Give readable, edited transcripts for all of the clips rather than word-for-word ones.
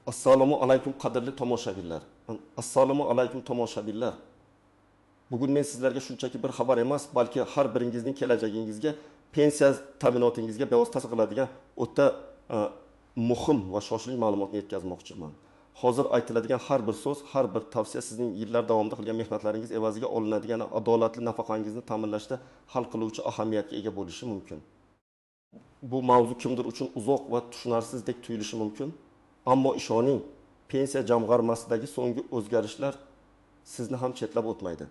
Assalomu alaykum qadrli tomoshabinlar. Assalomu alaykum tomoshabinlar. Bugun men sizlarga shunchaki bir xabar emas, balki har biringizning kelajagingizga, pensiya ta'minotingizga bevosita ta'sir qiladigan o'ta muhim va shoshilinch ma'lumotni yetkazmoqchiman. Hozir aytiladigan har bir so'z, har bir tavsiya sizning yillar davomida qilgan mehnatlaringiz evaziga olinadigan adolatli nafaqangizni ta'minlashda hal qiluvchi ahamiyatga ega bo'lishi mumkin. Bu mavzu kimdir uchun uzoq va tushunarsizdek tuyulishi mumkin. Ammo ishoning, pensiya jamg'armasidagi so'nggi o'zgarishlar sizni ham chetlab o'tmaydi.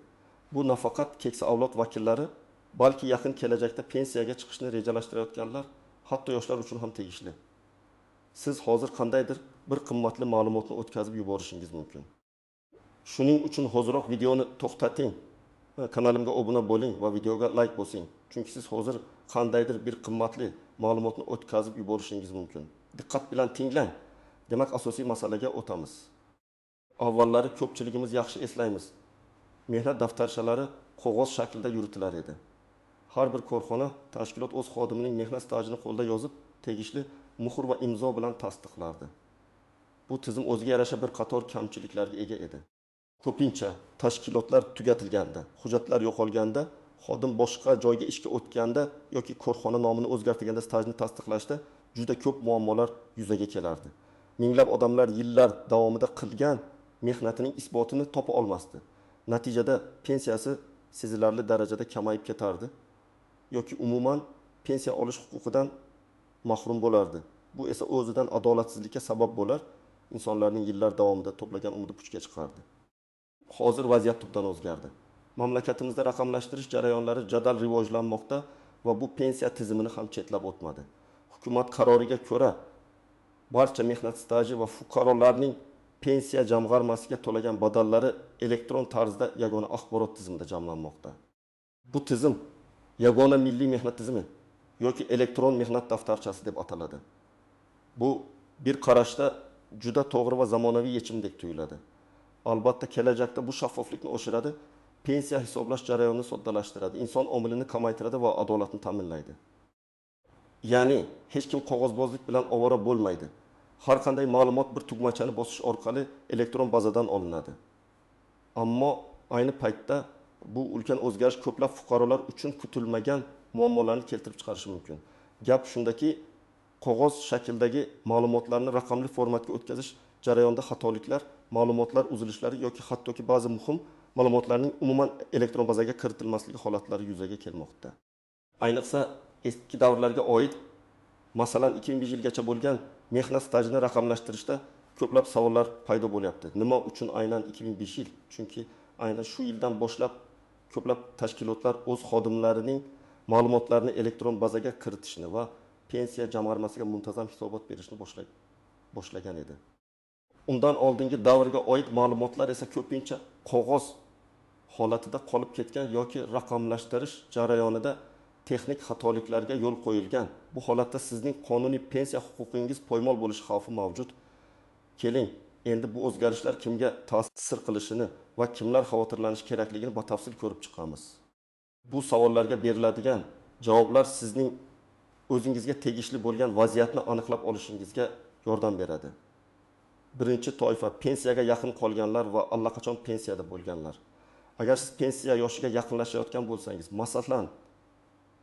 Bu nafaqat keksa avlod vakillari, balki yaqin kelajakda pensiyaga chiqishni rejalashtirayotganlar, hatto yoshlar uchun ham tegishli. Siz hozir qandaydir bir qimmatli ma'lumotni o'tkazib yuborishingiz mumkin. Shuning uchun hoziroq videoni to'xtating, kanalimga obuna bo'ling va videoga like bosing. Chunki siz hozir qandaydir bir qimmatli ma'lumotni o'tkazib yuborishingiz mumkin. Diqqat bilan tinglang. Demak, asosiy masalaga o'tamiz. Avvallari ko'pchiligimiz yaxshi eslaymiz. Mehnat daftarchalari qog'oz shaklida yuritilar edi. Har bir korxona, tashkilot o'z xodimining mehnat stajini qo'lda yozib, tegishli muhr va imzo bilan tasdiqlardi. Bu tizim o'ziga yarasha bir qator kamchiliklarga ega edi. Ko'pincha tashkilotlar tugatilganda, hujjatlar yo'qolganda, xodim boshqa joyga ishga o'tganda yoki korxona nomini o'zgartirganda stajni tasdiqlashda juda ko'p muammolar yuzaga kelardi. Minglab odamlar yillar davomida qilgan mehnatining isbotini topa olmasdi. Natijada pensiyasi sezilarli darajada kamayib ketardi yoki umuman pensiya olish huquqidan mahrum bo'lardi. Bu esa o'zidan adolatsizlikka sabab bo'lar, insonlarning yillar davomida to'plagan umidi puchga chiqardi. Hozir vaziyat tubdan o'zgardi. Mamlakatimizda raqamlashtirish jarayonlari jadal rivojlanmoqda va bu pensiya tizimini ham chetlab o'tmadi. Hukumat qaroriga ko'ra, barcha mehnat staji va fuqarolarning pensiya jamg'armasiga to'lagan badallari elektron tarzda yagona axborot tizimida jamlanmoqda. Bu tizim yagona milliy mehnat tizimi yoki elektron mehnat daftarchasi deb ataladi. Bu bir qarashda juda to'g'ri va zamonaviy yechimdek tuyuladi. Albatta, kelajakda bu shaffoflikni oshiradi, pensiya hisoblash jarayonini soddalashtiradi, inson omilini kamaytiradi va adolatni ta'minlaydi. Ya'ni hech kim qog'ozbozlik bilan ovora bo'lmaydi. Har qanday ma'lumot bir tugmachani bosish orqali elektron bazadan olinadi. Ammo ayni paytda bu ulkan o'zgarish ko'plab fuqarolar uchun kutilmagan muammolarni keltirib chiqarishi mumkin. Gap shundaki, qog'oz shaklidagi ma'lumotlarni raqamli formatga o'tkazish jarayonida xatoliklar, ma'lumotlar uzilishlari yoki hattoki ba'zi muhim ma'lumotlarning umuman elektron bazaga kiritilmasligi holatlari yuzaga kelmoqda. Ayniqsa eski davrlarga oid, masalan 2005 yilgacha bo'lgan mehnat stajini raqamlashtirishda ko'plab savollar paydo bo'lyapti. Nima uchun aynan 2005 yil? Chunki aynan shu yildan boshlab ko'plab tashkilotlar o'z xodimlarining ma'lumotlarini elektron bazaga kiritishni va pensiya jamg'armasiga muntazam hisobot berishni boshlagan edi. Undan oldingi davrga oid ma'lumotlar esa ko'pincha qog'oz holatida qolib ketgan yoki raqamlashtirish jarayonida texnik xatoliklarga yo'l qo'yilgan. Bu holatda sizning qonuniy pensiya huquqingiz poymol bo'lishi xavfi mavjud. Keling, endi bu o'zgarishlar kimga ta'sir qilishini va kimlar xavotirlanishi kerakligini batafsil ko'rib chiqamiz. Bu savollarga beriladigan javoblar sizning o'zingizga tegishli bo'lgan vaziyatni aniqlab olishingizga yordam beradi. Birinchi toifa pensiyaga yaqin qolganlar va allaqachon pensiyada bo'lganlar. Agar siz pensiya yoshiga yaqinlashayotgan bo'lsangiz, masalan,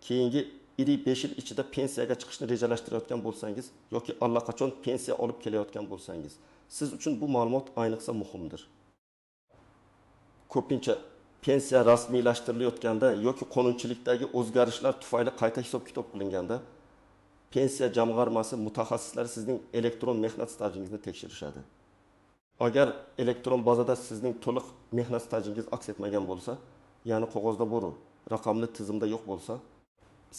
keyingi 5 yil ichida pensiyaga chiqishni rejalashtirayotgan bo'lsangiz yoki allaqachon pensiya olib kelayotgan bo'lsangiz, siz uchun bu ma'lumot ayniqsa muhimdir. Ko'pincha pensiya rasmiylashtirilayotganda yoki qonunchilikdagi o'zgarishlar tufayli qayta hisob-kitob qilinganda pensiya jamg'armasi mutaxassislari sizning elektron mehnat stajingizni tekshirishadi. Agar elektron bazada sizning to'liq mehnat stajingiz aks etmagan bo'lsa, ya'ni qog'ozda bo'ru, raqamli tizimda yo'q bo'lsa,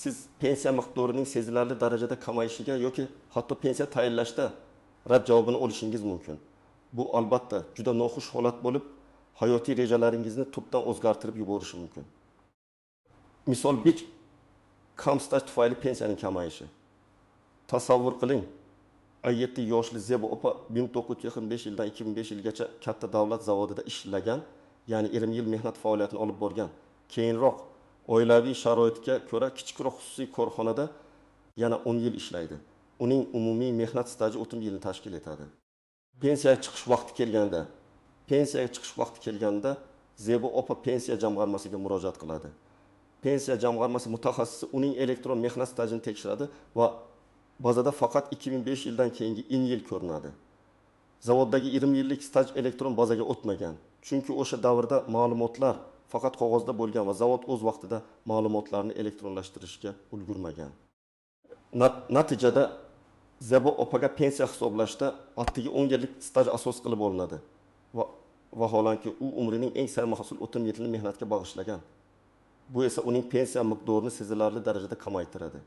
siz pensiya miqdorining sezilarli darajada kamayishiga yoki hatto pensiya tayinlashda rad javobini olishingiz mumkin. Bu albatta juda noxush holat bo'lib, hayotiy rejalaringizni tubdan o'zgartirib yuborishi mumkin. Misol bir, kam staj tufayli pensiyaning kamayishi. Tasavvur qiling, 57 yoshli Zebo opa 1995 yildan 2005 yilgacha katta davlat zavodida ishlagan, ya'ni 20 yil mehnat faoliyatini olib borgan. Keyinroq oilaviy sharoitga ko'ra kichikroq xususiy korxonada yana 10 yil ishlaydi. Uning umumiy mehnat staji 30 yilni tashkil etadi. Pensiyaga chiqish vaqti kelganda, pensiyaga chiqish vaqti kelganda Zebo opa pensiya jamg'armasiga murojaat qiladi. Pensiya jamg'armasi mutaxassisi uning elektron mehnat stajini tekshiradi va bazada faqat 2005 yildan keyingi in yil ko'rinadi. Zavoddagi 20 yillik staj elektron bazaga o'tmagan. Chunki o'sha davrda ma'lumotlar faqat qog'ozda bo'lgan va zavod o'z vaqtida ma'lumotlarni elektronlashtirishga ulgurmagan. Natijada Zebo opaga pensiya hisoblashda atigi 10 yillik staj asos qilib olinadi. Va vaholanki u umrining eng sermahsul o'tim yilini mehnatga bag'ishlagan. Bu esa uning pensiya miqdorini sezilarli darajada kamaytiradi.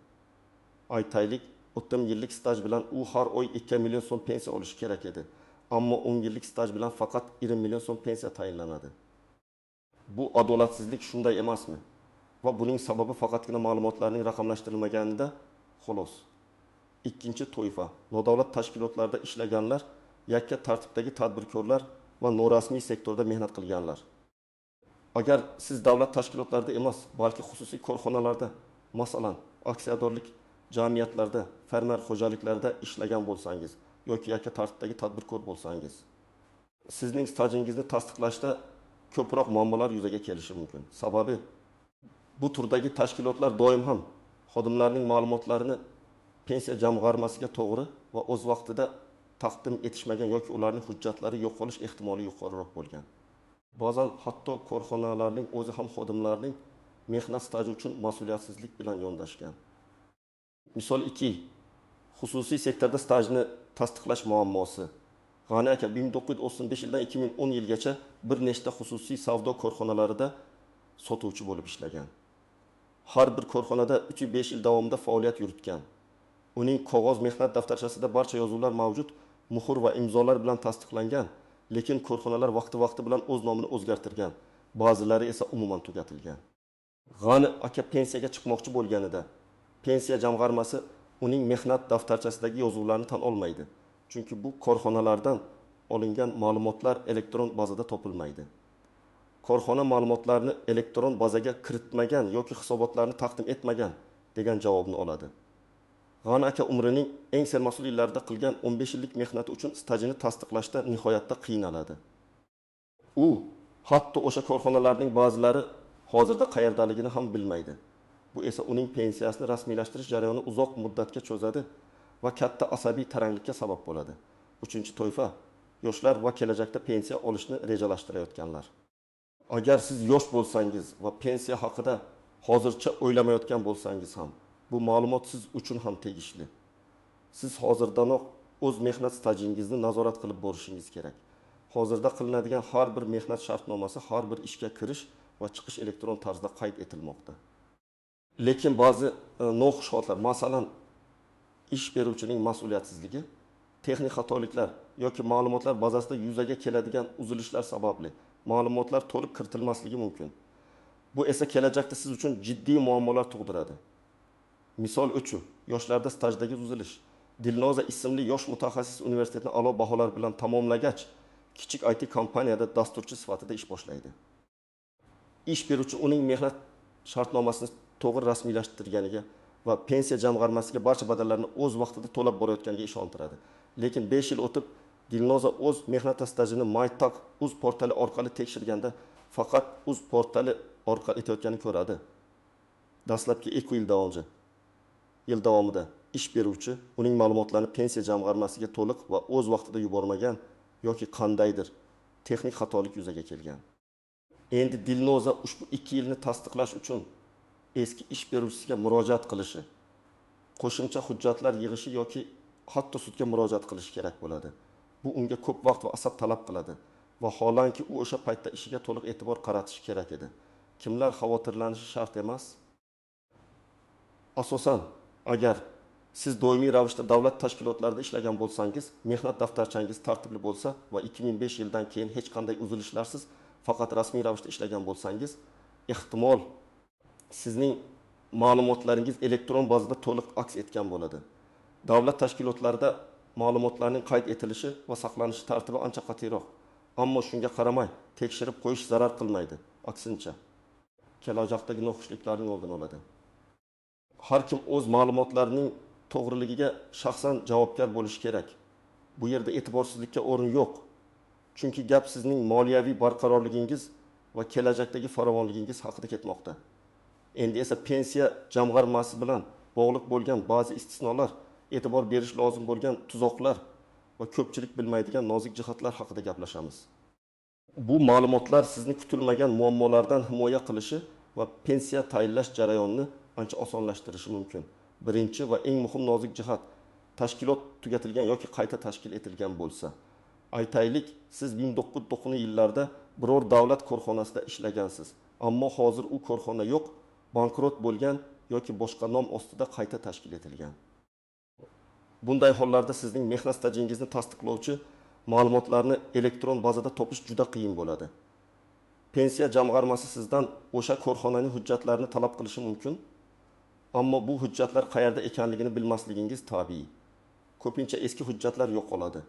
Aytaylik, o'tim yillik staj bilan u har oy 2 million so'm pensiya olishi kerak edi. Ammo 10 yillik staj bilan faqat 20 million so'm pensiya tayinlanadi. Bu adolatsizlik shunday emasmi? Va buning sababi faqatgina ma'lumotlarning raqamlashtirilmaganida xolos. Ikkinchi toifa nodavlat tashkilotlarda ishlaganlar, yakka tartibdagi tadbirkorlar va norasmiy sektorda mehnat qilganlar. Agar siz davlat tashkilotlarida emas, balki xususiy korxonalarda, masalan, aksiyadorlik jamiyatlarda, fermer xo'jaliklarida ishlagan bo'lsangiz yoki yakka tartibdagi tadbirkor bo'lsangiz, sizning stajingizni tasdiqlashda ko'proq muammolar yuzaga kelishi mumkin. Sababi bu turdagi tashkilotlar doim ham xodimlarning ma'lumotlarini pensiya jamg'armasiga to'g'ri va o'z vaqtida taqdim etishmagan yoki ularning hujjatlari yo'qolish ehtimoli yuqoriroq bo'lgan. Ba'zan hatto korxonalarning o'zi ham xodimlarning mehnat staji uchun mas'uliyatsizlik bilan yondashgan. Misol 2. Xususiy sektorda stajni tasdiqlash muammosi. G'ani aka 1995 yildan 2010 yilgacha bir nechta xususiy savdo korxonalarida sotuvchi bo'lib ishlagan. Har bir korxonada 3-5 yil davomida faoliyat yuritgan. Uning qog'oz mehnat daftarchasida barcha yozuvlar mavjud, muhr va imzolar bilan tasdiqlangan, lekin korxonalar vaqti-vaqti bilan o'z nomini o'zgartirgan, ba'zilari esa umuman tugatilgan. G'ani aka pensiyaga chiqmoqchi bo'lganida pensiya jamg'armasi uning mehnat daftarchasidagi yozuvlarni tan olmaydi. Chunki bu korxonalardan olingan ma'lumotlar elektron bazada topilmaydi. Korxona ma'lumotlarni elektron bazaga kiritmagan yoki hisobotlarni taqdim etmagan degan javobni oladi. G'ani aka umrining eng sermahsul yillarida qilgan 15 yillik mehnati uchun stajini tasdiqlashda nihoyatda qiynaladi. U hatto o'sha korxonalarning ba'zilari hozirda qayerdaligini ham bilmaydi. Bu esa uning pensiyasini rasmiylashtirish jarayoni uzoq muddatga cho'zadi va katta asabiy taranglikka sabab bo'ladi. Uchinchi toifa yoshlar va kelajakda pensiya olishni rejalashtirayotganlar. Agar siz yosh bo'lsangiz va pensiya haqida hozircha o'ylamayotgan bo'lsangiz ham, bu ma'lumot siz uchun ham tegishli. Siz hozirdanoq o'z mehnat stajingizni nazorat qilib borishingiz kerak. Hozirda qilinadigan har bir mehnat shartnomasi, har bir ishga kirish va chiqish elektron tarzda qayd etilmoqda. Lekin ba'zi noxush holatlar, masalan, ish beruvchining mas'uliyatsizligi, texnik xatoliklar yoki ma'lumotlar bazasida yuzaga keladigan uzilishlar sababli ma'lumotlar to'liq kiritilmasligi mumkin. Bu esa kelajakda siz uchun jiddiy muammolar tug'diradi. Misol uchun, yoshlarda stajdagi uzilish. Dilnoza ismli yosh mutaxassis universitetni a'lo baholar bilan tamomlagach, kichik IT kompaniyada dasturchi sifatida ish boshlaydi. Ish beruvchi uning mehnat shartnomasini to'g'ri rasmiylashtirganiga va pensiya jamg'armasiga barcha badallarni o'z vaqtida to'lab borayotganiga ishontiradi. Lekin 5 yil o'tib Dilnoza o'z mehnat stajini MyTag.uz portali orqali tekshirganda faqat uz portali orqali etayotganini ko'radi. Dastlabki 2 yil davomida ish beruvchi uning ma'lumotlarini pensiya jamg'armasiga to'liq va o'z vaqtida yubormagan yoki qandaydir texnik xatolik yuzaga kelgan. Endi Dilnoza ushbu 2 yilni tasdiqlash uchun eski ish beruvchisiga murojaat qilishi, qo'shimcha hujjatlar yig'ishi yoki hatto sudga murojaat qilishi kerak bo'ladi. Bu unga ko'p vaqt va asab talab qiladi. Vaholanki u o'sha paytda ishiga to'liq e'tibor qaratishi kerak edi. Kimlar xavotirlanishi shart emas? Asosan, agar siz doimiy ravishda davlat tashkilotlarida ishlagan bo'lsangiz, mehnat daftarchangiz tartibli bo'lsa va 2005 yildan keyin hech qanday uzilishlarsiz faqat rasmiy ravishda ishlagan bo'lsangiz, ehtimol sizning ma'lumotlaringiz elektron bazada to'liq aks etgan bo'ladi. Davlat tashkilotlarida ma'lumotlarning qayd etilishi va saqlanishi tartibi ancha qat'iyroq. Ammo shunga qaramay tekshirib qo'yish zarar qilmaydi. Aksincha, kelajakdagi noxushliklarning oldini oladi. Har kim o'z ma'lumotlarining to'g'riligiga shaxsan javobgar bo'lishi kerak. Bu yerda e'tiborsizlikka o'rin yo'q. Chunki gap sizning moliyaviy barqarorligingiz va kelajakdagi farovonligingiz haqida ketmoqda. Endi esa pensiya jamg'armasi bilan bog'liq bo'lgan ba'zi istisnolar, e'tibor berish lozim bo'lgan tuzoqlar va ko'pchilik bilmaydigan nozik jihatlar haqida gaplashamiz. Bu ma'lumotlar sizni kutilmagan muammolardan himoya qilishi va pensiya tayinlash jarayonini ancha osonlashtirishi mumkin. Birinchi va eng muhim nozik jihat: tashkilot tugatilgan yoki qayta tashkil etilgan bo'lsa. Aytaylik, siz 1990-yillarda biror davlat korxonasida ishlagansiz, ammo hozir u korxona yo'q, bankrot bo'lgan yoki boshqa nom ostida qayta tashkil etilgan. Bunday hollarda sizning mehnat stajingizni tasdiqlovchi ma'lumotlarni elektron bazada topish juda qiyin bo'ladi. Pensiya jamg'armasi sizdan o'sha korxonaning hujjatlarini talab qilishi mumkin, ammo bu hujjatlar qayerda ekanligini bilmasligingiz tabiiy. Ko'pincha eski hujjatlar yo'qoladi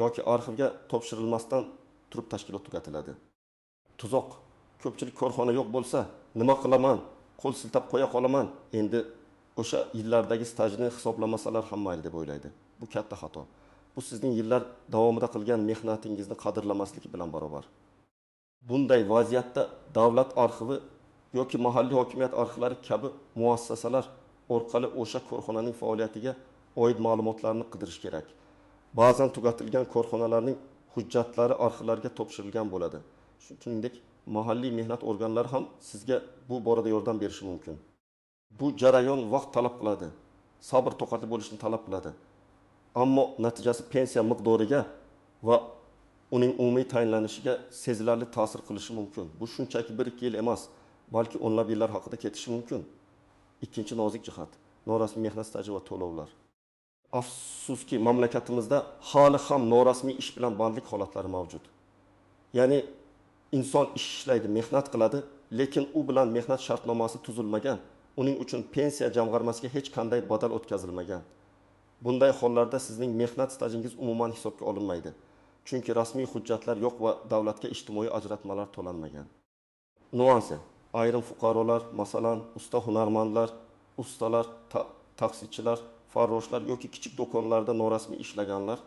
yoki arxivga topshirilmasdan turib tashkilot tugatiladi. Tuzoq: ko'pchilik korxona yo'q bo'lsa, nima qilaman, qo'l siltab qo'ya qolaman, endi o'sha yillardagi stajni hisoblamasalar ham mayli deb o'ylaydi. Bu katta xato. Bu sizning yillar davomida qilgan mehnatingizni qadrlamaslik bilan barobar. Bunday vaziyatda davlat arxivi yoki mahalliy hokimiyat arxivlari kabi muassasalar orqali o'sha korxonaning faoliyatiga oid ma'lumotlarni qidirish kerak. Ba'zan tugatilgan korxonalarning hujjatlari arxivlarga topshirilgan bo'ladi. Shuningdek, mahalliy mehnat organlari ham sizga bu borada yordam berishi mumkin. Bu jarayon vaqt talab qiladi, sabr toqatli bo'lishni talab qiladi. Ammo natijasi pensiya miqdoriga va uning umumiy tayinlanishiga sezilarli ta'sir qilishi mumkin. Bu shunchaki 1-2 yil emas, balki o'nlab yillar haqida ketishi mumkin. Ikkinchi nozik jihat: norasmiy mehnat staji va to'lovlar. Afsuski, mamlakatimizda hali ham norasmiy ish bilan bandlik holatlari mavjud. Ya'ni inson ish ishlaydi, mehnat qiladi, lekin u bilan mehnat shartnomasi tuzilmagan, uning uchun pensiya jamg'armasiga hech qanday badal o'tkazilmagan. Bunday hollarda sizning mehnat stajingiz umuman hisobga olinmaydi. Chunki rasmiy hujjatlar yo'q va davlatga ijtimoiy ajratmalar to'lanmagan. Nuansi: ayrim fuqarolar, masalan, usta hunarmandlar, ustalar, taksichilar, farroshlar yoki kichik do'konlarda norasmiy ishlaganlar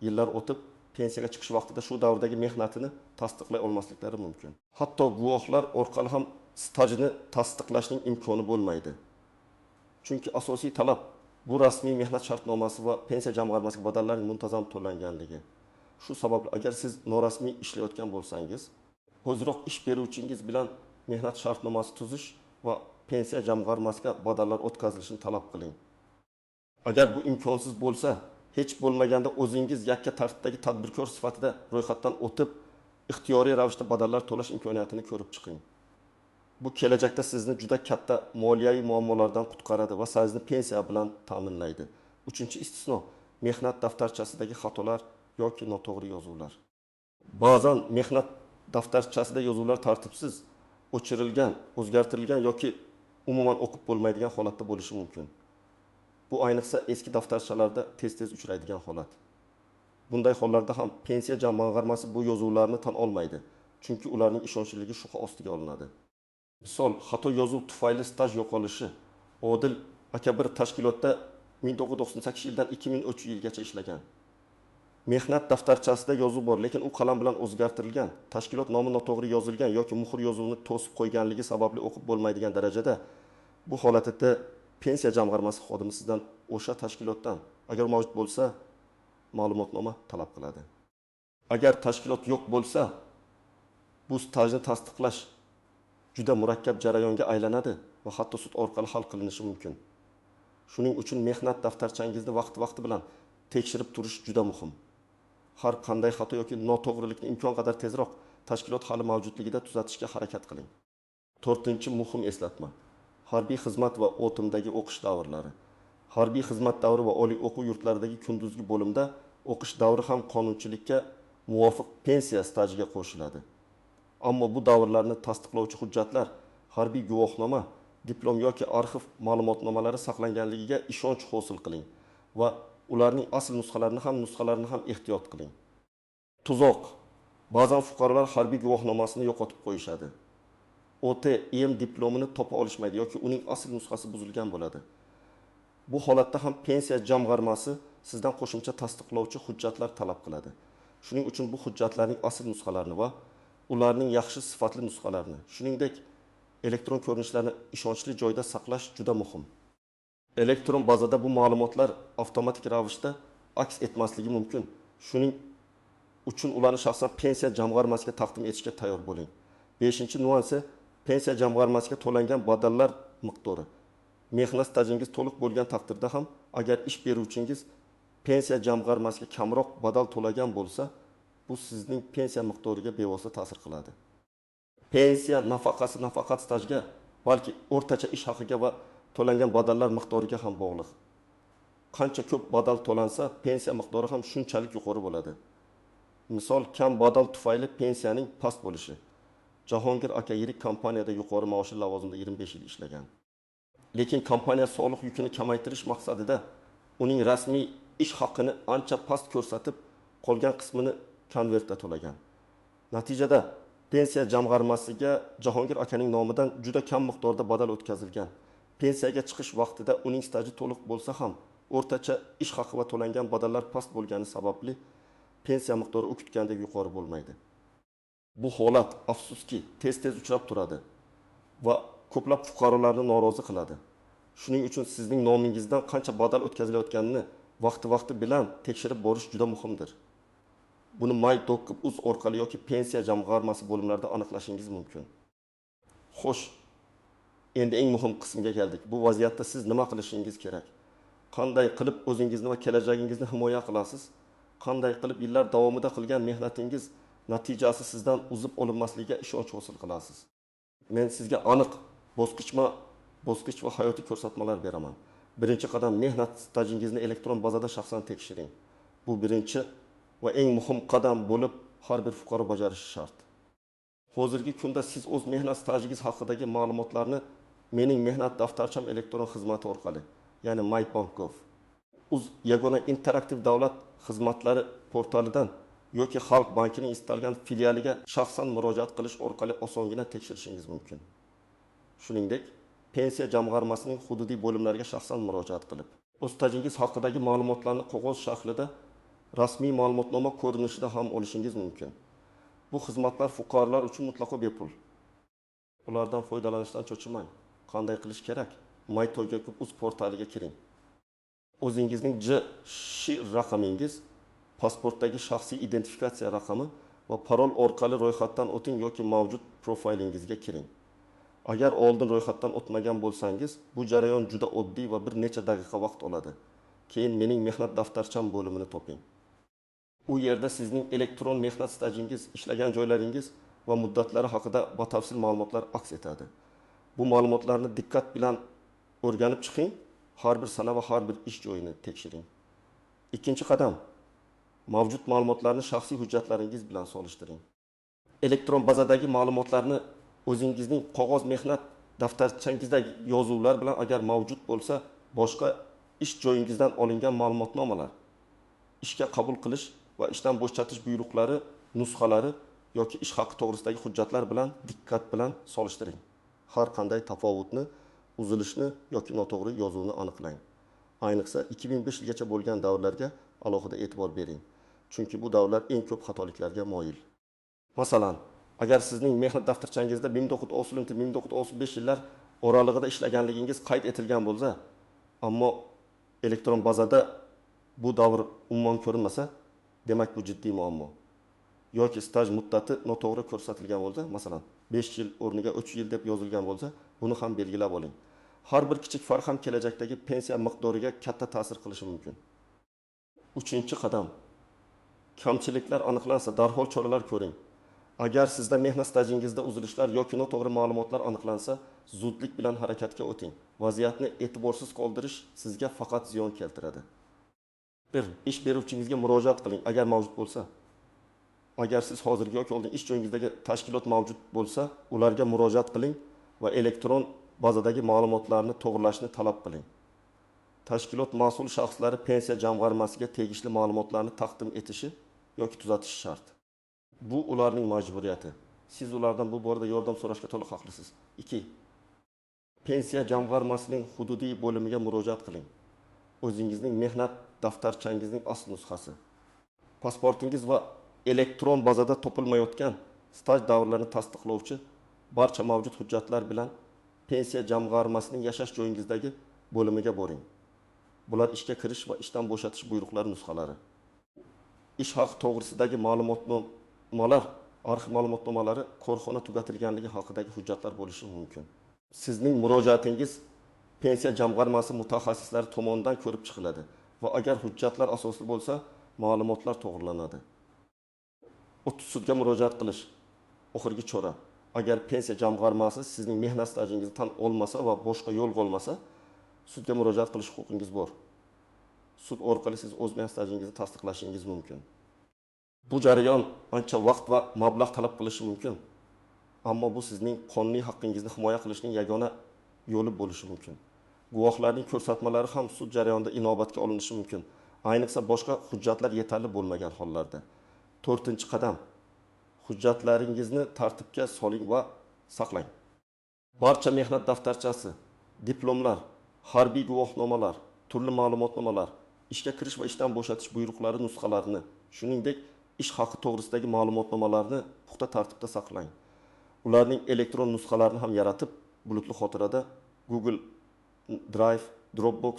yillar o'tib pensiyaga chiqish vaqtida shu davrdagi mehnatini tasdiqlay olmasliklari mumkin. Hatto guvohlar orqali ham stajini tasdiqlashning imkoni bo'lmaydi. Chunki asosiy talab bu rasmiy mehnat shartnomasi va pensiya jamg'armasiga badallarning muntazam to'langanligi. Shu sababli agar siz norasmiy ishlayotgan bo'lsangiz, hoziroq ish beruvchingiz bilan mehnat shartnomasi tuzish va pensiya jamg'armasiga badallar o'tkazilishini talab qiling. Agar bu imkonsiz bo'lsa, hech bo'lmaganda o'zingiz yakka tartibdagi tadbirkor sifatida ro'yxatdan o'tib, ixtiyoriy ravishda badallar to'lash imkoniyatini ko'rib chiqing. Bu kelajakda sizni juda katta moliyaviy muammolardan qutqaradi va sizni pensiya bilan ta'minlaydi. Uchinchi istisno: mehnat daftarchasidagi xatolar yoki noto'g'ri yozuvlar. Ba'zan mehnat daftarchasida yozuvlar tartibsiz, o'chirilgan, o'zgartirilgan yoki umuman o'qib bo'lmaydigan holatda bo'lishi mumkin. Bu ayniqsa eski daftarchalarda tez-tez uchraydigan holat. Bunday hollarda ham pensiya jamg'armasi bu yozuvlarni tan olmaydi, chunki ularning ishonchliligi shubha ostiga olinadi. Misol, xato yozuv tufayli staj yo'qolishi. Odil aka bir tashkilotda 1998-yildan 2003-yilgacha ishlagan. Mehnat daftarchasida yozuv bor, lekin u qalam bilan o'zgartirilgan, tashkilot nomi noto'g'ri yozilgan yoki muhr yozuvini to'sib qo'yganligi sababli o'qib bo'lmaydigan darajada. Bu holatda pensiya jamg'armasi xodimi sizdan o'sha tashkilotdan, agar mavjud bo'lsa, ma'lumotnoma talab qiladi. Agar tashkilot yo'q bo'lsa, bu stajni tasdiqlash juda murakkab jarayonga aylanadi va hatto sud orqali hal qilinishi mumkin. Shuning uchun mehnat daftarchangizni vaqti-vaqti bilan tekshirib turish juda muhim. Har qanday xato yoki noto'g'rilikni imkon qadar tezroq tashkilot hali mavjudligida tuzatishga harakat qiling. To'rtinchi muhim eslatma: harbiy xizmat va o'timdagi o'qish davrlari. Harbiy xizmat davri va oliy o'quv yurtlaridagi kunduzgi bo'limda o'qish davri ham qonunchilikka muvofiq pensiya stajiga qo'shiladi. Ammo bu davrlarni tasdiqlovchi hujjatlar, harbiy guvohnoma, diplom yoki arxiv ma'lumotnomalari saqlanganligiga ishonch hosil qiling va ularning asl nusxalarini ham ehtiyot qiling. Tuzoq. Ba'zan fuqarolar harbiy guvohnomasini yo'qotib qo'yishadi. OTM diplomini topa olishmaydi yoki uning asl nusxasi buzilgan bo'ladi. Bu holatda ham pensiya jamg'armasi sizdan qo'shimcha tasdiqlovchi hujjatlar talab qiladi. Shuning uchun bu hujjatlarning asl nusxalarini va ularning yaxshi sifatli nusxalarini, shuningdek, elektron ko'rinishlarni ishonchli joyda saqlash juda muhim. Elektron bazada bu ma'lumotlar avtomatik ravishda aks etmasligi mumkin. Shuning uchun ularni shaxsan pensiya jamg'armasiga taqdim etishga tayyor bo'ling. 5-nyuansi pensiya jamg'armasiga to'langan badallar miqdori. Mehnat stajingiz to'liq bo'lgan taqdirda ham agar ish beruvchingiz pensiya jamg'armasiga kamroq badal to'lagan bo'lsa, bu sizning pensiya miqdoriga bevosita ta'sir qiladi. Pensiya nafaqasi nafaqat stajga, balki o'rtacha ish haqiga va to'langan badallar miqdoriga ham bog'liq. Qancha ko'p badal to'lansa, pensiya miqdori ham shunchalik yuqori bo'ladi. Misol, kam badal tufayli pensiyaning past bo'lishi. Jahongir aka yirik kompaniyada yuqori maoshli lavozimda 25 yil ishlagan. Lekin kompaniya soliq yukini kamaytirish maqsadida uning rasmiy ish haqini ancha past ko'rsatib, qolgan qismini konvertda to'lagan. Natijada pensiya jamg'armasiga Jahongir akaning nomidan juda kam miqdorda badal o'tkazilgan. Pensiyaga chiqish vaqtida uning staji to'liq bo'lsa ham, o'rtacha ish haqi va to'langan badallar past bo'lgani sababli pensiya miqdori u kutgandek yuqori bo'lmaydi. Bu holat afsuski tez-tez uchrab turadi va ko'plab fuqarolarni norozi qiladi. Shuning uchun sizning nomingizdan qancha badal o'tkazilayotganini vaqti-vaqti bilan tekshirib borish juda muhimdir. Buni my.uz orqali yoki pensiya jamg'armasi bo'limlarida aniqlashingiz mumkin. Xo'sh, endi eng muhim qismga keldik. Bu vaziyatda siz nima qilishingiz kerak? Qanday qilib o'zingizni va kelajagingizni himoya qilasiz? Qanday qilib yillar davomida qilgan mehnatingiz natijasi sizdan uzib olinmasligiga ishonch hosil qilasiz? Men sizga aniq bosqich-bosqich va hayotiy ko'rsatmalar beraman. Birinchi qadam mehnat stajingizni elektron bazada shaxsan tekshiring. Bu birinchi va eng muhim qadam bo'lib, har bir fuqaro bajarishi shart. Hozirgi kunda siz o'z mehnat stajingiz haqidagi ma'lumotlarni Mening mehnat daftarcham elektron xizmati orqali, ya'ni my.gov uz yagona interaktiv davlat xizmatlari portalidan yoki Xalq bankining istalgan filialiga shaxsan murojaat qilish orqali osongina tekshirishingiz mumkin. Shuningdek, pensiya jamg'armasining hududiy bo'limlariga shaxsan murojaat qilib, o'z stajingiz haqidagi ma'lumotlarni qog'oz shaklida rasmiy ma'lumotnoma ko'rinishida ham olishingiz mumkin. Bu xizmatlar fuqarolar uchun mutlaqo bepul. Ulardan foydalanishdan cho'chimang. Qanday qilish kerak? my.gov.uz portaliga kiring. O'zingizning J raqamingiz, pasportdagi shaxsiy identifikatsiya raqami va parol orqali ro'yxatdan o'ting yoki mavjud profilingizga kiring. Agar oldin ro'yxatdan o'tmagan bo'lsangiz, bu jarayon juda oddiy va bir necha daqiqa vaqt oladi. Keyin Mening mehnat daftarcham bo'limini toping. U yerda sizning elektron mehnat stajingiz, ishlagan joylaringiz va muddatlari haqida batafsil ma'lumotlar aks etadi. Bu ma'lumotlarni diqqat bilan o'rganib chiqing, har bir sana va har bir ish joyini tekshiring. Ikkinchi qadam, mavjud ma'lumotlarni shaxsiy hujjatlaringiz bilan solishtiring. Elektron bazadagi ma'lumotlarni o'zingizning qog'oz mehnat daftarchangizdagi yozuvlar bilan agar mavjud bo'lsa, boshqa ish joyingizdan olingan ma'lumotnomalar, ishga qabul qilish va ishdan bo'shatish buyruqlari, nusxalari yoki ish haqi to'g'risidagi hujjatlar bilan diqqat bilan solishtiring. Har qanday tafovutni, uzilishni yoki noto'g'ri yozuvni aniqlang. Ayniqsa 2005 yilgacha bo'lgan davrlarga alohida e'tibor bering. Chunki bu davrlar eng ko'p xatoliklarga moyil. Masalan, agar sizning mehnat daftarchangizda 1990-1995 yillar oralig'ida ishlaganligingiz qayd etilgan bo'lsa, ammo elektron bazada bu davr umuman ko'rinmasa, demak bu jiddiy muammo. Yoki staj muddati noto'g'ri ko'rsatilgan bo'lsa, masalan, 5 yil o'rniga 3 yil deb yozilgan bo'lsa, buni ham belgilab oling. Har bir kichik farq ham kelajakdagi pensiya miqdoriga katta ta'sir qilishi mumkin. Uchinchi qadam. Kamchiliklar aniqlansa, darhol choralar ko'ring. Agar sizda mehnat stajingizda uzilishlar yoki noto'g'ri ma'lumotlar aniqlansa, zudlik bilan harakatga o'ting. Vaziyatni e'tiborsiz qoldirish sizga faqat ziyon keltiradi. 1. Ish beruvchingizga murojaat qiling, agar mavjud bo'lsa. Agar siz hozirgi yoki oldin ish joyingizdagi tashkilot mavjud bo'lsa, ularga murojaat qiling va elektron bazadagi ma'lumotlarni to'g'rilashni talab qiling. Tashkilot mas'ul shaxslari pensiya jamg'armasiga tegishli ma'lumotlarni taqdim etishi yoki tuzatishi shart. Bu ularning majburiyati. Siz ulardan bu borada yordam so'rashga to'liq haqlisiz. 2. Pensiya jamg'armasining hududiy bo'limiga murojaat qiling. O'zingizning mehnat daftarchangizning asl nusxasi, pasportingiz va elektron bazada topilmayotgan staj davrlarini tasdiqlovchi barcha mavjud hujjatlar bilan Pensiya jamg'armasining yashash joyingizdagi bo'limiga boring. Bular ishga kirish va ishdan bo'shatish buyruqlari nusxalari, ish haqi to'g'risidagi ma'lumotnomalar, arxiv ma'lumotnomalari, korxona tugatilganligi haqidagi hujjatlar bo'lishi mumkin. Sizning murojaatingiz Pensiya jamg'armasi mutaxassislari tomonidan ko'rib chiqiladi va agar hujjatlar asosli bo'lsa, ma'lumotlar to'g'rilanadi. Sudga murojaat qilish oxirgi chora. Agar pensiya jamg'armasi sizning mehnat stajingizni tan olmasa va boshqa yo'l qolmasa, sudga murojaat qilish huquqingiz bor. Sud orqali siz o'z mehnat stajingizni tasdiqlashingiz mumkin. Bu jarayon ancha vaqt va mablag' talab qilishi mumkin. Ammo bu sizning qonuniy haqqingizni himoya qilishning yagona yo'li bo'lishi mumkin. Guvohlarning ko'rsatmalari ham sud jarayonida inobatga olinishi mumkin. Ayniqsa boshqa hujjatlar yetarli bo'lmagan hollarda. 4-qadam. Hujjatlaringizni tartibga soling va saqlang. Barcha mehnat daftarchasi, diplomlar, harbiy guvohnomalar, turli ma'lumotnomalar, ishga kirish va ishdan bo'shatish buyruqlari nusxalarini, shuningdek, ish haqi to'g'risidagi ma'lumotnomalarni puxta tartibda saqlang. Ularning elektron nusxalarini ham yaratib, bulutli xotirada Google Drive, Dropbox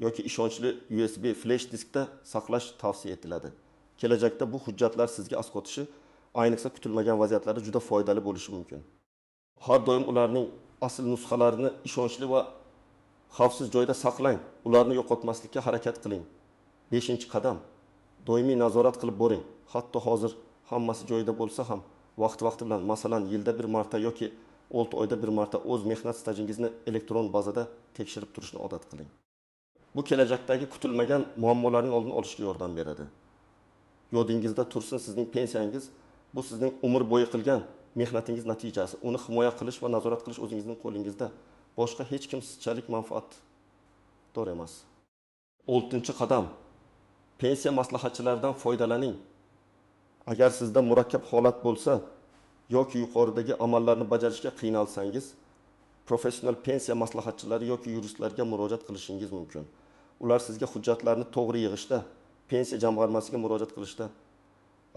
yoki ishonchli USB flash diskda saqlash tavsiya etiladi. Kelajakda bu hujjatlar sizga asqotishi, ayniqsa kutilmagan vaziyatlarda juda foydali bo'lishi mumkin. Har doim ularning asl nusxalarini ishonchli va xavfsiz joyda saqlang, ularni yo'qotmaslikka harakat qiling. 5-qadam. Doimiy nazorat qilib boring. Hatto hozir hammasi joyida bo'lsa ham, vaqti-vaqti bilan, masalan, yilda bir marta yoki 6 oyda bir marta o'z mehnat stajingizni elektron bazada tekshirib turishni odat qiling. Bu kelajakdagi kutilmagan muammolarning oldini olishga yordam beradi. Yodingizda tursin, sizning pensiyangiz bu sizning umr bo'yi qilgan mehnatingiz natijasi. Uni himoya qilish va nazorat qilish o'zingizning qo'lingizda. Boshqa hech kim sizchalik manfaatdor emas. 6-qadam. Pensiya maslahatchilaridan foydalaning. Agar sizda murakkab holat bo'lsa yoki yuqoridagi amallarni bajarishga qiynalsangiz, professional pensiya maslahatchilari yoki yuristlarga murojaat qilishingiz mumkin. Ular sizga hujjatlarni to'g'ri yig'ishda, pensiya jamg'armasiga murojaat qilishda,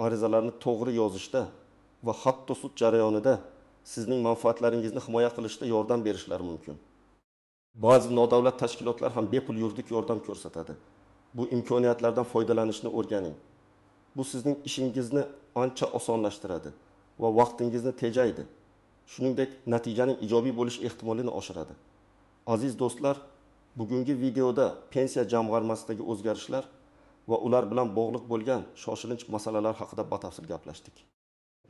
arizalarni to'g'ri yozishda va hatto sud jarayonida sizning manfaatlaringizni himoya qilishda yordam berishlari mumkin. Ba'zi nodavlat tashkilotlar ham bepul yuridik yordam ko'rsatadi. Bu imkoniyatlardan foydalanishni o'rganing. Bu sizning ishingizni ancha osonlashtiradi va vaqtingizni tejaydi. Shuningdek, natijaning ijobiy bo'lish ehtimolini oshiradi. Aziz do'stlar, bugungi videoda pensiya jamg'armasidagi o'zgarishlar va ular bilan bog'liq bo'lgan shoshilinch masalalar haqida batafsil gaplashdik.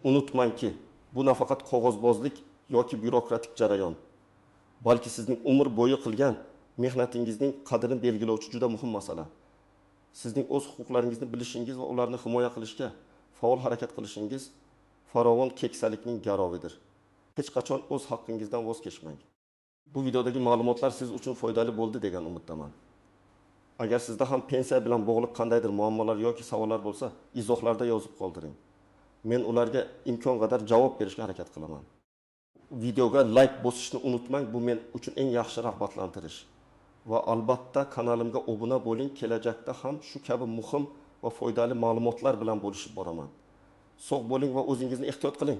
Unutmangki, bu nafaqat qog'ozbozlik yoki byurokratik jarayon, balki sizning umr bo'yi qilgan mehnatingizning qadrini belgilovchi juda muhim masala. Sizning o'z huquqlaringizni bilishingiz va ularni himoya qilishga faol harakat qilishingiz farovon keksalikning garovidir. Hech qachon o'z haqqingizdan voz kechmang. Bu videodagi ma'lumotlar siz uchun foydali bo'ldi degan umiddaman. Agar sizda ham pensiya bilan bog'liq qandaydir muammolar yoki savollar bo'lsa, izohlarda yozib qoldiring. Men ularga imkon qadar javob berishga harakat qilaman. Videoga like bosishni unutmang, bu men uchun eng yaxshi rag'batlantirish. Va albatta kanalimga obuna bo'ling, kelajakda ham shu kabi muhim va foydali ma'lumotlar bilan bo'lishib boraman. Sog' bo'ling va o'zingizni ehtiyot qiling.